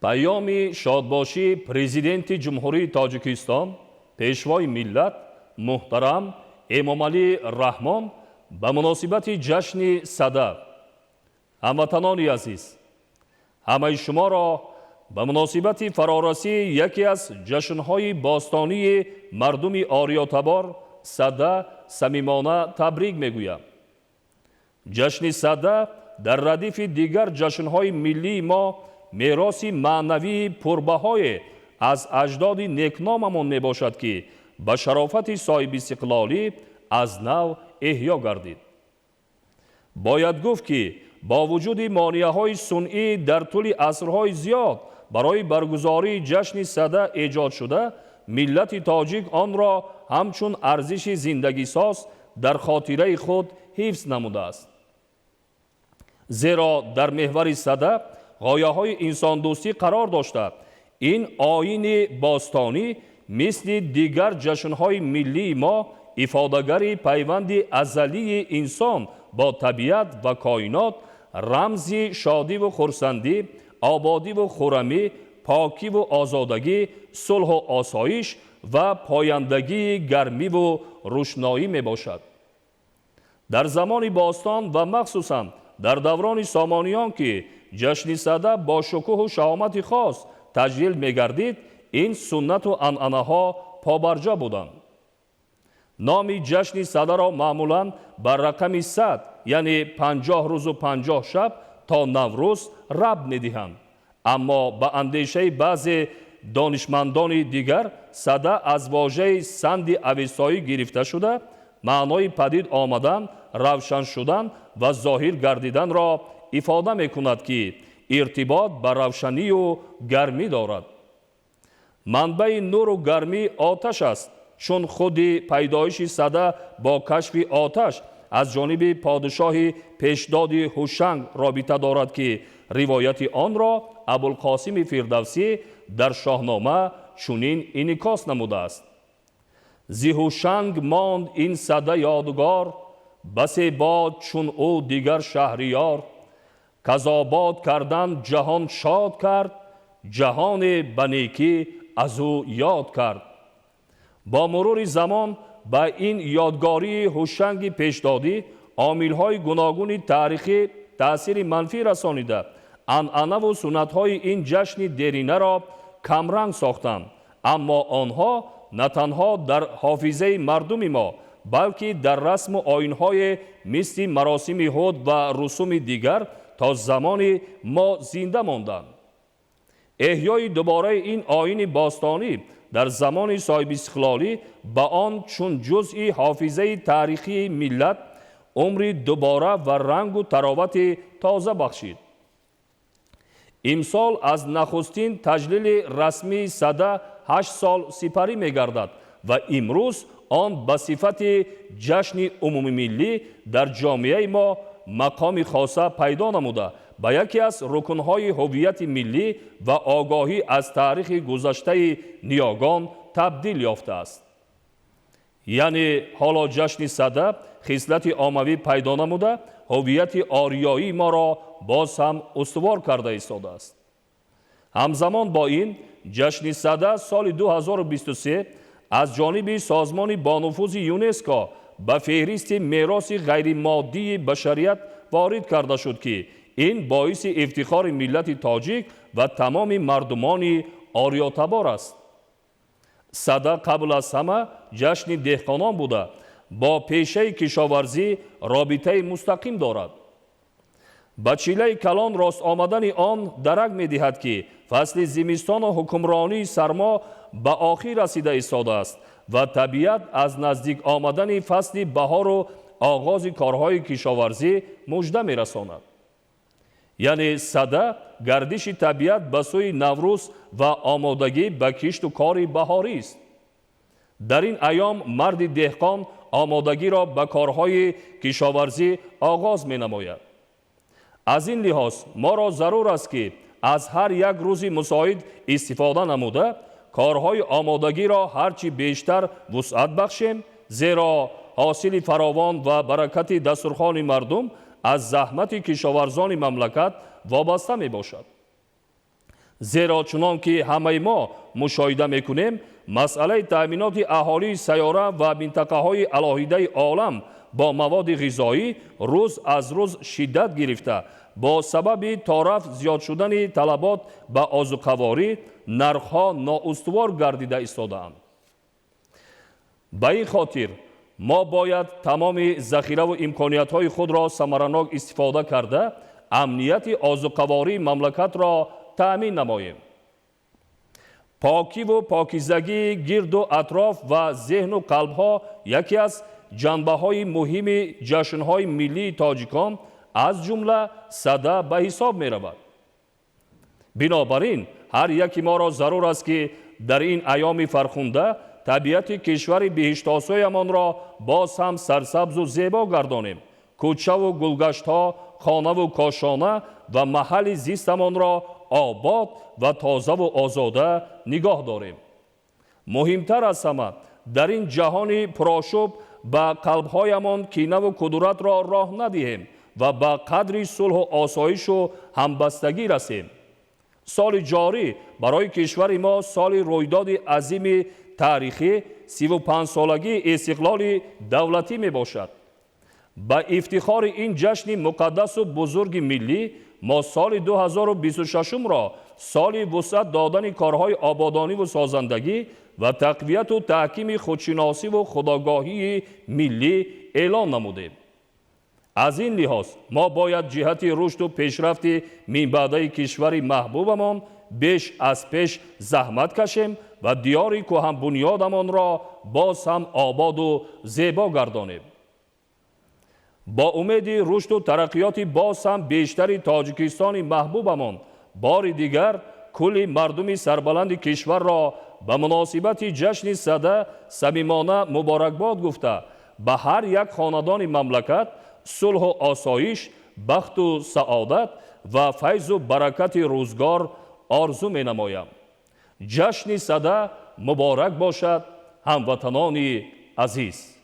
Паёми шодбошии Президенти Ҷумҳурии Тоҷикистон, Пешвои миллат, муҳтарам Эмомалӣ Раҳмон ба муносибати ҷашни Сада. Ҳамватанони азиз, ҳамаи шуморо ба муносибати фарорасии яке аз ҷашнҳои бостонии мардуми ориётабор Сада самимона табрик мегӯям. Ҷашни Сада дар радифи дигар ҷашнҳои миллии мо мероси маънавии пурбаҳое аз аҷдоди некномамон мебошад, ки ба шарофати соҳибистиқлолӣ аз нав эҳё гардид. Бояд гуфт, ки бо вуҷуди монеаҳои сунъӣ дар тӯли асрҳои зиёд барои баргузории ҷашни Сада эҷодшуда, миллати тоҷик онро ҳамчун арзиши зиндагисоз дар хотираи худ ҳифз намудааст. Зеро дар меҳвари Сада ғояҳои инсондӯстӣ қарор дошта, ин оини бостонӣ мисли дигар ҷашнҳои миллии мо ифодагари пайванди азалии инсон бо табиат ва коинот, рамзи шодиву хурсандӣ, ободиву хуррамӣ, покиву озодагӣ, сулҳу осоиш ва пояндагии гармиву рӯшноӣ мебошад. Дар замони бостон ва махсусан дар даврони Сомониён, ки ҷашни Сада бо шукӯҳу шаҳомати хос таҷлил мегардид, ин суннату анъанаҳо побарҷо буданд. Номи ҷашни Садаро маъмулан ба рақами 100, яъне 50 рӯзу 50 шаб то Наврӯз рабт медиҳанд. Аммо ба андешаи баъзе донишмандони дигар, Сада аз вожаи санди авестоӣ гирифта шуда, маънои падид омадан, равшан шудан ва зоҳир гардиданро ифода мекунад, ки иртибот ба равшанию гармӣ дорад. Манбаи нуру гармӣ оташ аст, чун худи пайдоиши Сада бо кашфи оташ аз ҷониби подшоҳи пешдоди Ҳушанг робита дорад, ки ривояти онро Абулқосими Фирдавсӣ дар Шоҳнома чунин инъикос намудааст: «Зи Ҳушанг монд ин Сада ёдгор, басе бод чун ӯ дигар шаҳриёр, каз обод кардан ҷаҳон шод кард, ҷаҳоне ба некӣ аз ӯ ёд кард». Бо мурури замон ба ин ёдгории Ҳушанги пешдодӣ омилҳои гуногуни таърихӣ таъсири манфӣ расонида, анъанаву суннатҳои ин ҷашни деринаро камранг сохтанд. Аммо онҳо на танҳо дар ҳофизаи мардуми мо, балки дар расму оинҳое мисли маросими ҳуд ва русуми дигар то замони мо зинда монданд. Эҳёи дубораи ин оини бостонӣ дар замони соҳибистиқлолӣ ба он чун ҷузъи ҳофизаи таърихии миллат умри дубора ва рангу таровати тоза бахшид. Имсол аз нахустин таҷлили расмии Сада 8 сол сипарӣ мегардад ва имрӯз он ба сифати ҷашни умумимиллӣ дар ҷомеаи мо мақоми хоса пайдо намуда, ба яке аз рукнҳои ҳуввияти миллӣ ва огоҳӣ аз таърихи гузаштаи ниёгон табдил ёфтааст. Яъне ҳоло ҷашни Сада хислати оммавӣ пайдо намуда, ҳуввияти ориёии моро боз ҳам устувор карда истодааст. Ҳамзамон бо ин, ҷашни Сада соли 2023 аз ҷониби созмони бонуфузи ЮНЕСКО ба феҳристи мероси ғайримоддии башарият ворид карда шуд, ки ин боиси ифтихори миллати тоҷик ва тамоми мардумони ориётабор аст. Сада қабл аз ҳама ҷашни деҳқонон буда, бо пешаи кишоварзӣ робитаи мустақим дорад. Ба чилаи калон рост омадани он дарак медиҳад, ки фасли зимистону ҳукмронии сармо ба охир расида истодааст ва табиат аз наздик омадани фасли баҳору оғози корҳои кишоварзӣ мужда мерасонад. Яъне Сада гардиши табиат ба сӯи Наврӯз ва омодагӣ ба кишту кори баҳорист. Дар ин айём марди деҳқон омодагиро ба корҳои кишоварзӣ оғоз менамояд. Аз ин лиҳоз моро зарур аст, ки аз ҳар як рӯзи мусоид истифода намуда, корҳои омодагиро ҳарчи бештар вусъат бахшем, зеро ҳосили фаровон ва баракати дастурхони мардум аз заҳмати кишоварзони мамлакат вобаста мебошад. Зеро чунон ки ҳамаи мо мушоҳида мекунем, масъалаи таъминоти аҳолии сайёра ва минтақаҳои алоҳидаи олам бо маводи ғизоӣ рӯз аз рӯз шиддат гирифта, бо сабаби торафт зиёд шудани талабот ба озуқаворӣ нархҳо ноустувор гардида истодаанд. Ба ин хотир мо бояд тамоми захираву имкониятҳои худро самаранок истифода карда, амнияти озуқавории мамлакатро таъмин намоем. Покиву покизагии гирду атроф ва зеҳну қалбҳо яке аз ҷанбаҳои муҳими ҷашнҳои миллии тоҷикон, аз ҷумла Сада, ба ҳисоб меравад. Бинобар ин ҳар яки моро зарур аст, ки дар ин айёми фархунда табиати кишвари биҳиштосоямонро боз ҳам сарсабзу зебо гардонем, кӯчаву гулгаштҳо, хонаву кошона ва маҳалли зистамонро обод ва тозаву озода нигоҳ дорем. Муҳимтар аз ҳама, дар ин ҷаҳони пурошӯб ба қалбҳоямон кинаву кудуратро роҳ надиҳем ва ба қадри сулҳу осоишу ҳамбастагӣ расем. Соли ҷорӣ барои кишвари мо соли рӯйдоди азими таърихӣ, 35-солагии истиқлоли давлатӣ мебошад. Ба ифтихори ин ҷашни муқаддасу бузурги миллӣ мо соли 2026-ро соли вусъат додани корҳои ободониву созандагӣ ва тақвияту таҳкими худшиносиву худогоҳии миллӣ эълон намудем. Аз ин лиҳоз мо бояд ҷиҳати рушду пешрафти минбаъдаи кишвари маҳбубамон беш аз пеш заҳмат кашем ва диёри кӯҳанбунёдамонро боз ҳам ободу зебо гардонем. Бо умеди рушду тараққиёти боз ҳам бештари Тоҷикистони маҳбубамон бори дигар кулли мардуми сарбаланди кишварро ба муносибати ҷашни Сада самимона муборакбод гуфта, ба ҳар як хонадони мамлакат сулҳу осоиш, бахту саодат ва файзу баракати рӯзгор орзу менамоям. Ҷашни Сада муборак бошад, ҳамватанони азиз!